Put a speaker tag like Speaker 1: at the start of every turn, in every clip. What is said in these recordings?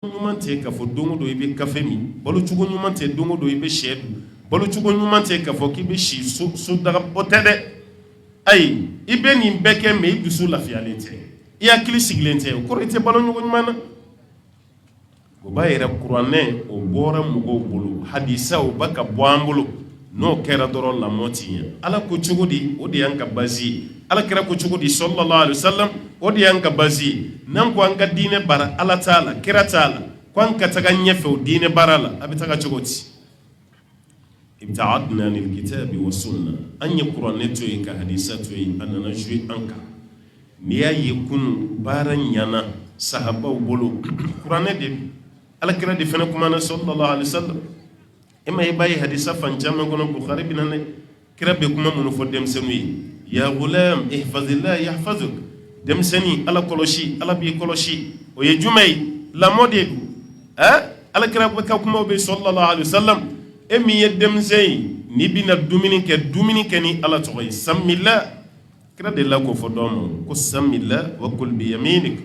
Speaker 1: Ɲuman tɛ k'a fɔ don o don i bɛ kafe min, balocogo ɲuman tɛ don o don i bɛ sɛ dun, balocogo ɲuman tɛ k'a fɔ k'i bɛ si so daga, o tɛ dɛ. Ayi, i bɛ nin bɛɛ kɛ, mais i dusu lafiyalen tɛ, i hakili sigilen tɛ, o kɔrɔ i tɛ balocogo ɲuman na. O b'a yira kuranɛ o bɔra mɔgɔw bolo, hadisa o bɛ ka bɔ an bolo. N'o kɛra dɔrɔn, lamɔ ti ɲɛ. Ala ko cogo di? O de y'an ka base ye. Ala kira ko cogo di, sallallahu alaihi wasallam? O de y'an ka base ye. N'an ko an ka diinɛ baara, Ala t'a la, kira t'a la, ko an ka taga ɲɛfɛ o diinɛ baara la, a bɛ taga cogo di? Ibtaadna anil kitabi wa sunna. An ye kuranɛ to yen ka hadisa to yen, a nana jouer an kan. N'i y'a ye kunun baara ɲana sahabaw bolo, kuranɛ de, ala kira de fana kumana, sallallahu alaihi wasallam. E ma i b'a ye hadisa fan caman kɔnɔ, Bukhari bɛ na ne kira bɛ kuma minnu fɔ denmisɛnninw ye: ya gulam ihfazillah yahfazuk. Denmisɛnnin, Ala kɔlɔsi, Ala b'i kɔlɔsi. O ye jumɛn ye? Lamɔ de don. Ɛ, ala kira bɛ ka kumaw bɛ, sallallahu alaihi wasallam. E min ye denmisɛn ye, n'i bɛna dumuni kɛ, dumuni kɛ ni Ala tɔgɔ ye, samila. Kira de la k'o fɔ dɔw ma ko samila wa kul bi yaminik,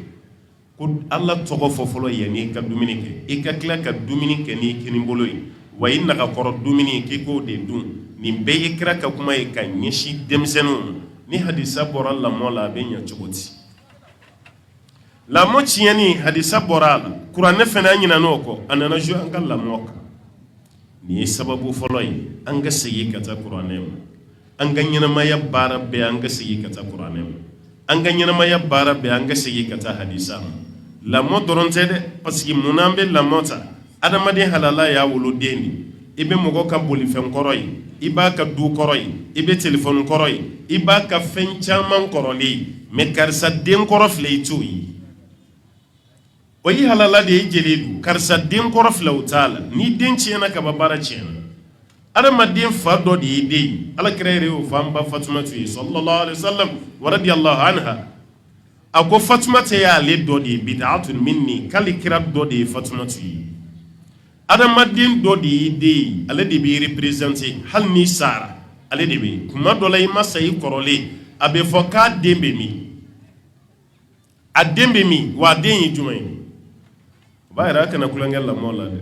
Speaker 1: ko Ala tɔgɔ fɔ fɔlɔ yanni i ka dumuni kɛ, i ka tila ka dumuni kɛ n'i kini bolo ye, wa i nagakɔrɔ dumuni k'i k'o de dun. Nin bɛɛ ye kira ka kuma ye ka ɲɛsin denmisɛnninw ma. Ni hadisa bɔra lamɔ la, a bɛ ɲɛ cogo di? Lamɔ tiɲɛni, hadisa bɔra a la, kuranɛ fana, an ɲinɛna o kɔ, a nana jouer an ka lamɔ kan. Nin ye sababu fɔlɔ ye. An ka segin ka taa kuranɛ ma. An ka ɲɛnamaya baara bɛɛ, an ka segin ka taa kuranɛ ma. An ka ɲɛnamaya baara bɛɛ, an ka segin ka taa hadisa ma. Lamɔ dɔrɔn tɛ dɛ, parce que mun n'an bɛ lamɔ ta? Adamaden halala y'a woloden de. I bɛ mɔgɔ ka bolifɛn kɔrɔ ye, i b'a ka du kɔrɔ ye, i bɛ telefɔni kɔrɔ ye, i b'a ka fɛn caman kɔrɔlen ye, mais karisa den kɔrɔ filɛ, i t'o ye. O ye halala de ye, jeli don. Karisa den kɔrɔ filɛ, o t'a la. Ni den tiɲɛna ka ban, baara tiɲɛna. Adamaden fa dɔ de ye den ye. Ala kira yɛrɛ y'o fɔ an ba Fatumatu ye, sallallahu alaihi wasallam wa radiyallahu anha. A ko Fatumata y'ale dɔ de ye, bid'atun minni, k'ale kira dɔ de ye Fatumatu ye. Adamaden dɔ de ye den ye, ale de b'i représenter. Hali n'i sara, ale de bɛ. Kuma dɔ la, i ma sa, i kɔrɔlen, a bɛ fɔ k'a den bɛ min? A den bɛ min? Wa a den ye jumɛn ye? O b'a yira a kana tulonkɛ lamɔ la dɛ.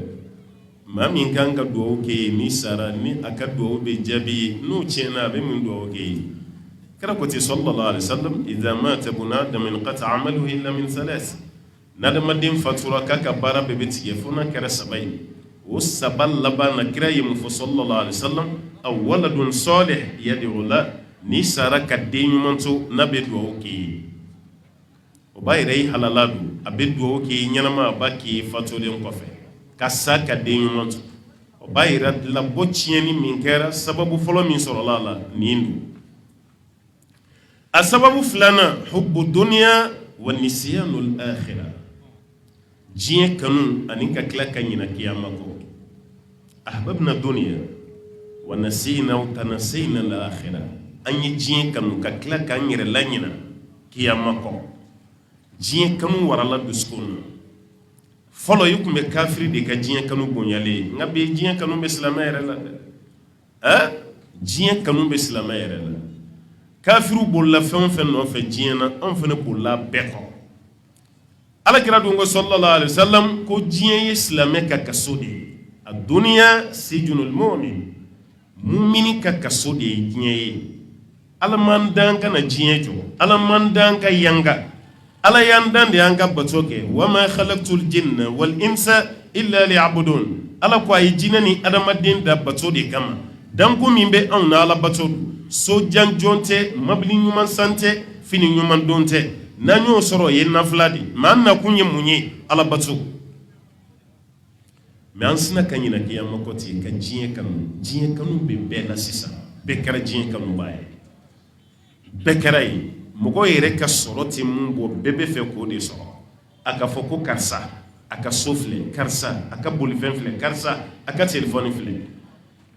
Speaker 1: Maa min kan ka dugawu kɛ ye n'i sara, ni a ka dugawu bɛ jaabi ye, n'o tiɲɛna, a bɛ mun dugawu kɛ ye? Kira ko ten, sallallahu alaihi wasallam: idha mata ibnu adam inqata amaluhu illa min thalas. N'adamaden fatura, k'a ka baara bɛɛ bɛ tigɛ fo n'a kɛra saba ye. O saba laban na, kira ye mun fɔ, sallallahu alaihi wasallam? Aw waladun salih yad'u la. N'i sara ka den ɲuman to n'a bɛ dugawu kɛ ye, o b'a yira i halala don. A bɛ dugawu k'i ye ɲɛnama, a b'a k'i ye fatulen kɔfɛ. Ka sa ka den ɲuman to, o b'a yira labɔ tiɲɛni min kɛra, sababu fɔlɔ min sɔrɔla a la, nin don. A sababu filanan, hubbu dunya wa nisyanul akhirah, diɲɛ kanu ani ka tila ka ɲina kiyama kɔ. Ahbabna dunya wa nasina wa tanasayna al akhirah. An ye diɲɛ kanu ka tila k'an yɛrɛ laɲina kiyama kɔ. Diɲɛ kanu warala dusukun na. Fɔlɔ, i tun bɛ kafiri de ka diɲɛ kanu bonyalen ye, nka bi diɲɛ kanu bɛ silamɛ yɛrɛ la dɛ. Ɛ, diɲɛ kanu bɛ silamɛ yɛrɛ la. Kafiriw bolila fɛn o fɛn nɔfɛ diɲɛ na, anw fana bolila bɛɛ kɔ. Ala kira dun ko, sallallahu alaihi wasallam, ko diɲɛ ye silamɛ ka kaso de ye. A duniya sijnul mu'min, mumini ka kaso de ye diɲɛ ye. Ala m'an dan ka na diɲɛ jɔ, Ala m'an dan ka yanga, Ala y'an dan de an ka bato kɛ. Wama khalaqtul jinna wal insa illa liya'budun. Ala ko a ye jinɛ ni adamaden da bato de kama. Danko min bɛ anw na, Ala bato don. So jan jɔ tɛ, mabili ɲuman san tɛ, fini ɲuman don tɛ. N'an y'o sɔrɔ, o ye nafila de. Mais an nakun ye mun ye? Ala bato. Mais an sina ka ɲina kiyama kɔ ten, ka diɲɛ kanu. Diɲɛ kanu bɛ bɛɛ la sisan. Bɛɛ kɛra diɲɛ kanubaa ye, bɛɛ kɛra ye. Mɔgɔ yɛrɛ ka sɔrɔ tɛ mun bɔ, bɛɛ bɛ fɛ k'o de sɔrɔ. A ka fɔ ko karisa a ka so filɛ, karisa a ka bolifɛn filɛ, karisa a ka telefɔni filɛ.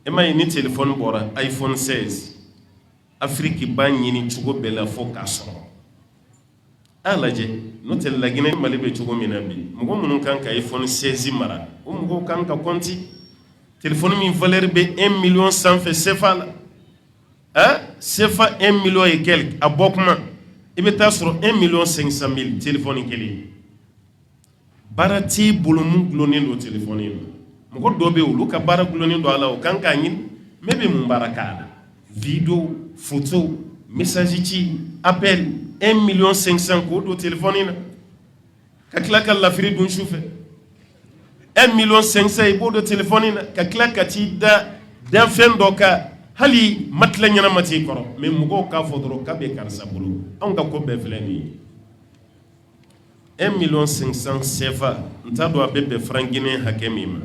Speaker 1: E ma ye, ni telefɔni bɔra, iPhone 16, Afiriki b'a ɲini cogo bɛɛ la fo k'a sɔrɔ. A lajɛ, n'o tɛ Laginɛ, Mali bɛ cogo min na bi, mɔgɔ minnu kan ka iPhone 16 mara, o mɔgɔw kan ka compter. Telefɔni min valeur bɛ 1 million sanfɛ CFA la, hein, CFA 1 million et quelque, a bɔ kuma, i bɛ taa sɔrɔ 1 million 500 mille, telefɔni kelen. Baara t'i bolo mun dulonnen don telefɔni na. Mɔgɔ dɔ bɛ yen, olu ka baara dulonnen don a la, o kan k'a ɲini. Mais e bɛ mun baara k'a la? Vidéo, photo, message ci, appel, 1 million 500 k'o don telefɔni na, ka tila ka lafiri dun su fɛ. 1 million 500, i b'o don telefɔni na, ka tila ka t'i da danfɛn dɔ kan, hali matelas ɲɛnama t'i kɔrɔ. Mais mɔgɔw k'a fɔ dɔrɔn k'a bɛ karisa bolo. Anw ka ko bɛɛ filɛ nin ye. 1 million 500 CFA, n t'a dɔn a bɛ bɛn franc guinéen hakɛ min ma,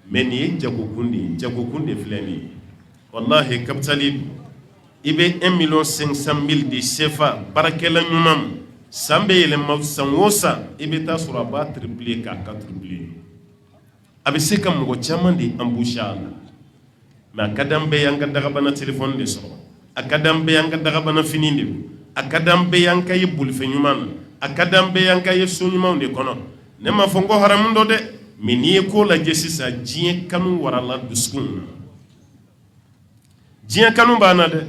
Speaker 1: mais nin ye jagokun de ye, jagokun de filɛ nin ye. Walahi, capital i bɛ 1 million 500 mille de CFA baarakɛla ɲuman ma, san bɛ yɛlɛma, san o san i bɛ taa sɔrɔ a b'a tripler k'a quadrupler. A bɛ se ka mɔgɔ caman de embaucher a la. Mais a ka d'an bɛɛ ye an ka dagabana téléphone de sɔrɔ, a ka d'an bɛɛ ye an ka dagabana fini de don, a ka d'an bɛɛ ye an ka ye bolifɛn ɲuman na, a ka d'an bɛɛ ye an ka ye so ɲumanw de kɔnɔ. Ne m'a fɔ n ko haramu dɔ dɛ, mais n'i ye ko lajɛ sisan, diɲɛ kanu warala dusukun na, diɲɛ kanu b'an na dɛ.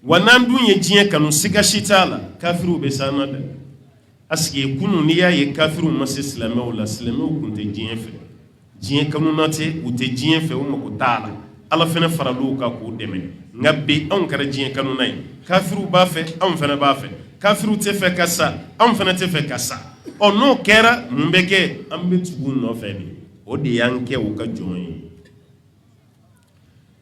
Speaker 1: Wa n'an dun ye diɲɛ kanu, siga si t'a la, kafiriw bɛ s'an na dɛ. Parce que kunun, n'i y'a ye kafiriw ma se silamɛw la, silamɛw tun tɛ diɲɛ fɛ, diɲɛ kanuna tɛ, u tɛ diɲɛ fɛ, u mako t'a la. Ala fana faral'u kan k'u dɛmɛ. Nka bi, anw kɛra diɲɛ kanuna ye. Kafiriw b'a fɛ, anw fana b'a fɛ. Kafiriw tɛ fɛ ka sa, anw fana tɛ fɛ ka sa. Ɔ, n'o kɛra, mun bɛ kɛ? An bɛ tugu u nɔfɛ de. O de y'an kɛ u ka jɔn ye.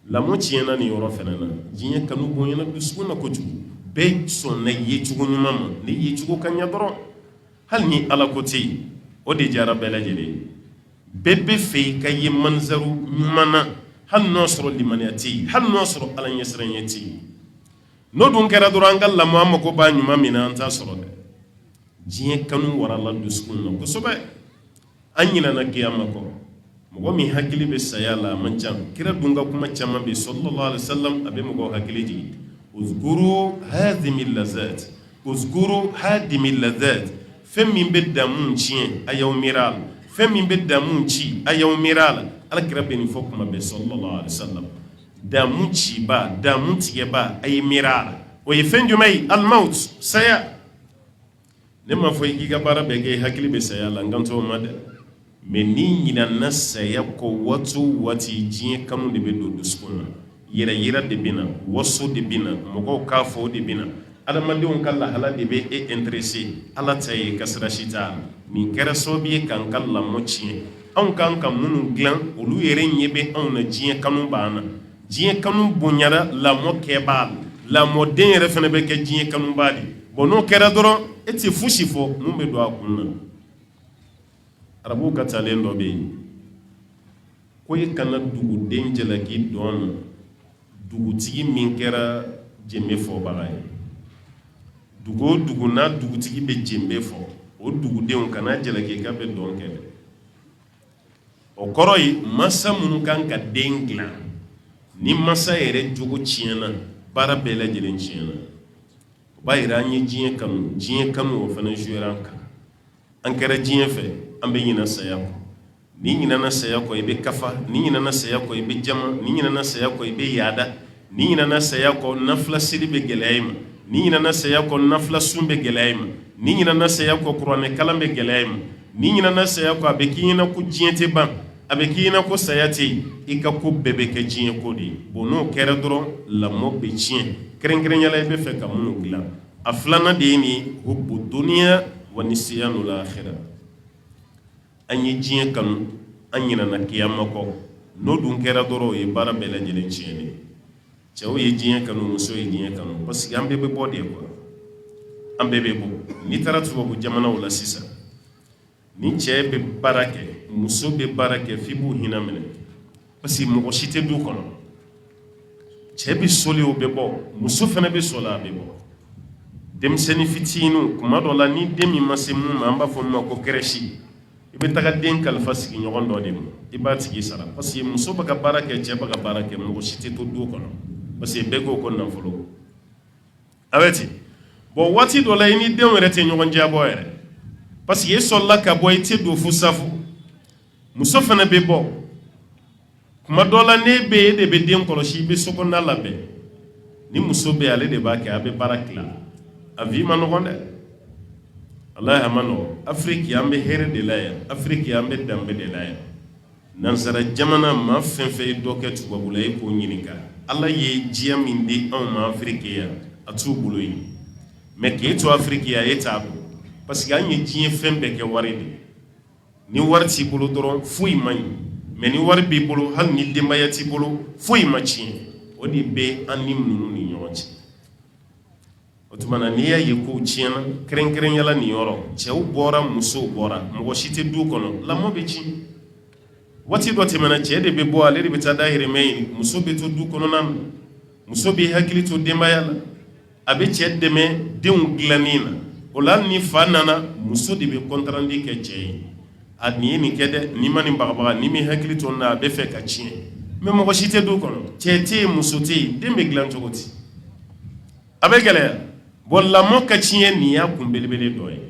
Speaker 1: Lamɔ tiɲɛna nin yɔrɔ fana na. Diɲɛ kanu bonyana dusukun na kojugu. Bɛɛ sɔnna yecogo ɲuman ma. Ni yecogo ka ɲɛ dɔrɔn, hali ni Ala ko tɛ yen, o de diyara bɛɛ lajɛlen ye. Bɛɛ bɛ fɛ i ka ye manzaru ɲuman na, hali n'o sɔrɔ limaniya tɛ yen, hali n'o sɔrɔ Ala ɲɛsiranɲɛ tɛ yen. N'o dun kɛra dɔrɔn, an ka lamɔ, an mako b'a ɲuman min na, an t'a sɔrɔ dɛ. Diɲɛ kanu warala dusukun na kosɛbɛ, an ɲinana kiyama kɔ. Mɔgɔ min hakili bɛ saya la, a man ca. Kira dun ka kuma caman bɛ, sallallahu alaihi wasallam, a bɛ mɔgɔw hakili jigin. Uzkuru hadimi lazat, uzkuru hadimi lazat, fɛn min bɛ damu tiɲɛ, a y'aw miiri a la. Fɛn min bɛ damu ci, a y'aw miiri a la. Ala kira bɛ nin fɔ kuma bɛɛ, sallallahu alaihi wasallam. Damu ciba, damu tigɛba, a ye miiri a la. O ye fɛn jumɛn ye? Almaut, saya. Ne m'a fɔ i k'i ka baara bɛɛ kɛ i hakili bɛ saya la, n kan t'o ma dɛ. Mais n'i ɲinana saya kɔ waati o waati, diɲɛ kanu de bɛ don dusukun na, yɛrɛ yira de bɛ na, waso de bɛ na, mɔgɔw k'a fɔ o de bɛ na, adamadenw ka lahala de bɛ e intéressé. Ala ta ye, ka sira si t'a la. Nin kɛra sababu ye k'an ka lamɔ tiɲɛ. Anw kan ka minnu dilan, olu yɛrɛ ɲɛ bɛ anw na, diɲɛ kanu b'an na. Diɲɛ kanu bonyara lamɔ kɛbaa la, lamɔden yɛrɛ fana bɛ kɛ diɲɛ kanubaa de. Bon, n'o kɛra dɔrɔn, e tɛ fosi fɔ mun bɛ don a kun na. Arabuw ka talen dɔ bɛ yen ko i kana duguden jalaki dɔn na dugutigi min kɛra jenbe fɔbaga ye. Dugu o dugu n'a dugutigi bɛ jenbe fɔ, o dugudenw kana jalaki k'a bɛ dɔn kɛ dɛ. O kɔrɔ ye, masa minnu kan ka den dilan, ni masa yɛrɛ jogo tiɲɛna, baara bɛɛ lajɛlen tiɲɛna. O b'a yira an ye diɲɛ kanu. Diɲɛ kanu, o fana jouera an kan. An kɛra diɲɛ fɛ, an bɛ ɲina saya kɔ. N'i ɲinana saya kɔ, i bɛ kafa. N'i ɲinana saya kɔ, i bɛ jama. N'i ɲinana saya kɔ, i bɛ yaada. N'i ɲinana saya kɔ, nafila seli bɛ gɛlɛya i ma. N'i ɲinana saya kɔ, nafila sun bɛ gɛlɛya i ma. N'i ɲinana saya kɔ, kuranɛ kalan bɛ gɛlɛya i ma. N'i ɲinana saya kɔ, a bɛ k'i ɲɛna ko diɲɛ tɛ ban, a bɛ k'i ɲɛna ko saya tɛ yen. I ka ko bɛɛ bɛ kɛ diɲɛ ko de ye. Bon, n'o kɛra dɔrɔn, lamɔ bɛ tiɲɛ, kɛrɛnkɛrɛnya la i bɛ fɛ ka minnu dilan. A filanan de ye nin ye: hubbu duniya wa nisyanul akhirah. An ye diɲɛ kanu, an ɲinana kiyama kɔ. N'o dun kɛra dɔrɔn, o ye baara bɛɛ lajɛlen tiɲɛnen ye. Cɛw ye diɲɛ kanu, muso ye diɲɛ kanu, parce que an bɛɛ bɛ bɔ de quoi, an bɛɛ bɛ bɔ. N'i taara tubabu jamanaw la sisan, ni cɛ bɛ baara kɛ, muso bɛ baara kɛ, f'i b'u hinɛ minɛ, parce que mɔgɔ si tɛ du kɔnɔ. Cɛ bɛ soli, o bɛ bɔ, muso fana bɛ soli, a bɛ bɔ. Denmisɛnnin fitininw, kuma dɔ la, ni den min ma se mun ma, an b'a fɔ min ma ko crèche, i bɛ taga den kalifa sigiɲɔgɔn dɔ de ma, i b'a tigi sara, parce que muso bɛ ka baara kɛ, cɛ bɛ ka baara kɛ, mɔgɔ si tɛ to du kɔnɔ, parce que bɛɛ ko ko nafolo a bɛ ten. Bon, waati dɔ la, i ni denw yɛrɛ tɛ ɲɔgɔn diyabɔ yɛrɛ, parce que e sɔrɔla ka bɔ, i tɛ don fo safo. Muso fana bɛ bɔ. Kuma dɔ la, ne bɛ e de bɛ den kɔlɔsi, i bɛ sokɔnɔna labɛn. Ni muso bɛ, ale de b'a kɛ, a bɛ baara tila. A vie ma nɔgɔn dɛ. Walahi a man nɔgɔ. Afiriki, an bɛ hɛrɛ de la yan. Afiriki, an bɛ danbe de la yan. Nansara jamana maa fɛn fɛn ye dɔ kɛ tubabula, e k'o ɲininka, Ala ye diɲɛ min di anw ma Afiriki yan, a t'u bolo yen. Mais k'e to Afiriki yan, e t'a dɔn, parce que an ye diɲɛ fɛn bɛɛ kɛ wari de ye. Ni wari t'i bolo dɔrɔn, foyi man ɲi. Mais ni wari b'i bolo, hali ni denbaya t'i bolo, foyi ma tiɲɛ. O de bɛ an ni ninnu ni ɲɔgɔn cɛ. O tuma na, n'i y'a ye kow tiɲɛna, kɛrɛnkɛrɛnya la nin yɔrɔ, cɛw bɔra, musow bɔra, mɔgɔ si tɛ du kɔnɔ, lamɔ bɛ tiɲɛ. Waati dɔ tɛmɛna, cɛ de bɛ bɔ, ale de bɛ taa dahirimɛ ɲini, muso bɛ to du kɔnɔna na, muso b'i hakili to denbaya la, a bɛ cɛ dɛmɛ denw dilanni na. O la, hali ni fa nana, muso de bɛ compte rendu kɛ cɛ ye: a nin ye nin kɛ dɛ, n'i ma nin bagabaga, n'i m'i hakili to n na, a bɛ fɛ ka tiɲɛ. Mais mɔgɔ si tɛ du kɔnɔ, cɛ tɛ yen, muso tɛ yen, den bɛ dilan cogo di? A bɛ gɛlɛya. Bon, lamɔ ka tiɲɛ, nin y'a kun belebele dɔ ye.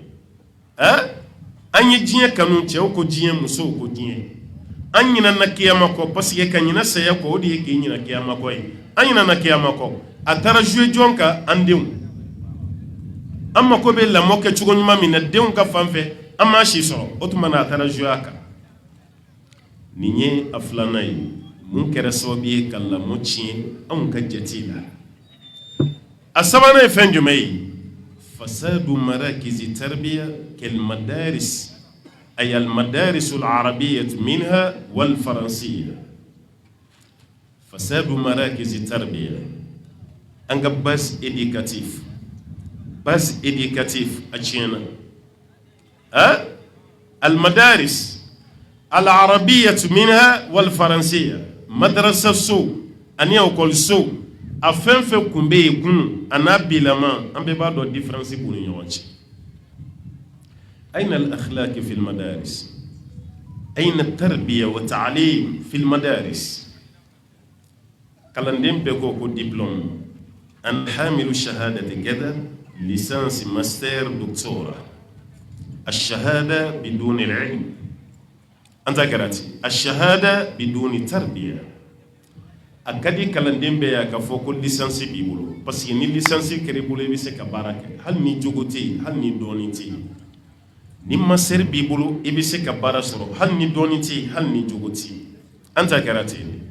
Speaker 1: An ye diɲɛ kanu, cɛw ko diɲɛ, musow ko diɲɛ. An ɲinana kiyama kɔ, parce que ka ɲina saya kɔ, o de ye k'i ɲina kiyama kɔ ye. An ɲinana kiyama kɔ. A taara jouer jɔn kan? An denw. An mako bɛ lamɔ kɛ cogo ɲuman min na denw ka fan fɛ, an m'a si sɔrɔ. O tuma na, a taara jouer a kan. Nin ye a filanan ye. Mun kɛra sababu ye ka lamɔ tiɲɛ anw ka jate la? A sabanan ye fɛn jumɛn ye? Fasadu marakizi tarbiya kalmadaris, ay almadaris alarabiyya minha walfaransiya. Fasadu marakizi tarbiya, an ka base éducative, base éducative a tiɲɛna. Almadaris alarabiyya minha walfaransiya, madrasa so ani école so, a fɛn fɛn kun bɛ yen kunun a n'a bilama, an bɛɛ b'a dɔn différence b'u ni ɲɔgɔn cɛ. Ayna al-akhlaq fi al-madaris? Ayna at-tarbiya wa ta'lim fi al-madaris? Kalanden bɛɛ ko ko diplôme, an hamilu shahadati kada, licence, master, doctorat. الشهادة بدون العلم، an ta kɛra ten. الشهادة بدون تربية. A ka di kalanden bɛɛ ye ka fɔ ko licence b'i bolo, parce que ni licence kɛra i bolo, i bɛ se ka baara kɛ hali ni jogo tɛ yen, hali ni dɔɔni tɛ yen. Ni master b'i bolo, i bɛ se ka baara sɔrɔ hali ni dɔɔni tɛ yen, hali ni jogo tɛ yen. An ta kɛra ten.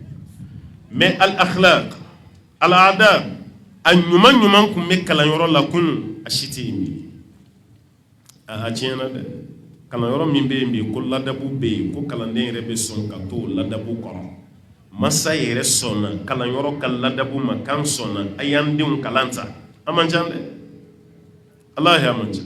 Speaker 1: Mais al-akhlaq, al-adab, a ɲuman ɲuman tun bɛ kalanyɔrɔ la kunun, a si tɛ yen bi. A tiɲɛna dɛ. Kalanyɔrɔ min bɛ yen bi ko ladabu bɛ yen, ko kalanden yɛrɛ bɛ sɔn ka to o ladabu kɔrɔ, masa yɛrɛ sɔnna kalanyɔrɔ ka ladabu ma, k'an sɔnna, a y'an denw kalan ta, a man ca dɛ. Alahi, a man ca.